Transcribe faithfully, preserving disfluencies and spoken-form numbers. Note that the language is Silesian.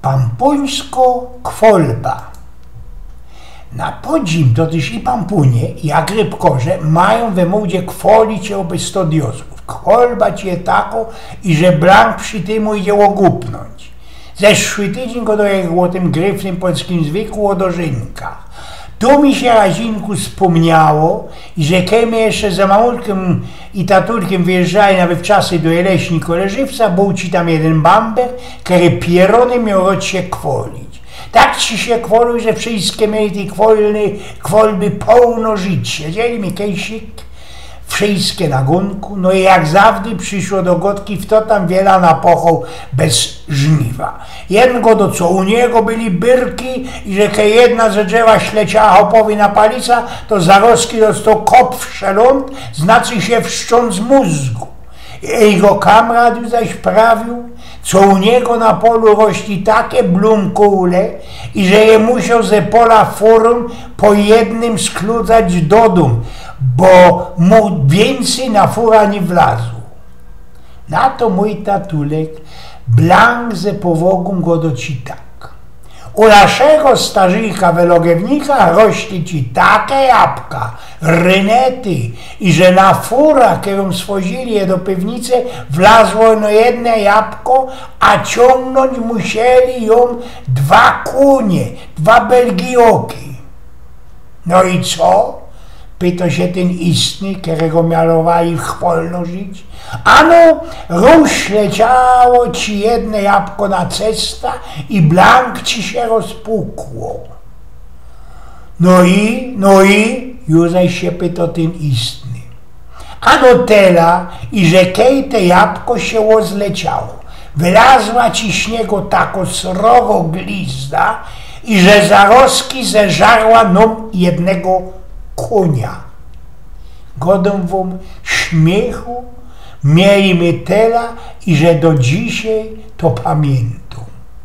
Pampuńsko kwolba. Na podzim to tyż i Pampunie, i Agripkorze majōm we mōdzie kwolić ôby stōnd jozōrōw. Kwolba ci je tako, iże blank przi tym idzie ôgupnōńć. Zeszły tydziyń gŏdōł żech ô tym gryfnym polskim zwyku ô dożynkach. Tu mi sie razinku spōmniało, iże kej my jeszcze za małutkim i taturkim wyjeżdżali na wywczasy do Jeleśni kole Żywca, bōł ci tam jedyn bamber, kery pierōny mioł roć sie kwolić. Tak ci sie kwolił, że wszyjske mieli tyj kwolny, kwolby połno żyć. Siedzieli my kejsik, wszyjske na gōnku, no i jak zawdy prziszło do gŏdki, fto tam wiela napochoł bez żniwa. Jedyn gŏdŏ, co u niego byli byrki i że kej jedna ze drzewa śleciała chopowi na palica, to zarozki dostoł kop w szelōnd, znaczy sie wszczōnc mōzgu. Jego kamrat już zaś prawiōł, co u niego na polu rośli take blumkule, iże je musioł ze pola furōm po jednym skludzać do dōm, bo mu wiyncyj na fura niy wlazło. Na to mōj tatulek blank ze powŏgōm gŏdŏ ci tak. U naszego starzika we Logewnikach rośli ci take jabka, rynety, iże na fura, kerōm swozili je do piwnice, wlazło no jedne jabko, a ciōngnōńć musieli jōm dwa kōnie, dwa belgijoki. No i co? Pytŏ sie tyn istny, kerego mianowali w kwolno żyć. Ano, rōz leciało ci jedne jabko na cesta i blank ci sie rozpukło. No i, no i, już zaś sie pytŏ tyn istny. Ano tela, iże kej te jabko sie ôzleciało, wylazła ci z niego tako srogo glizda, iże zarozki zeżarła nōm jednego kōnia. Gŏdōm wōm, śmiychu mieli my tela, iże do dzisiej to pamiyntōm.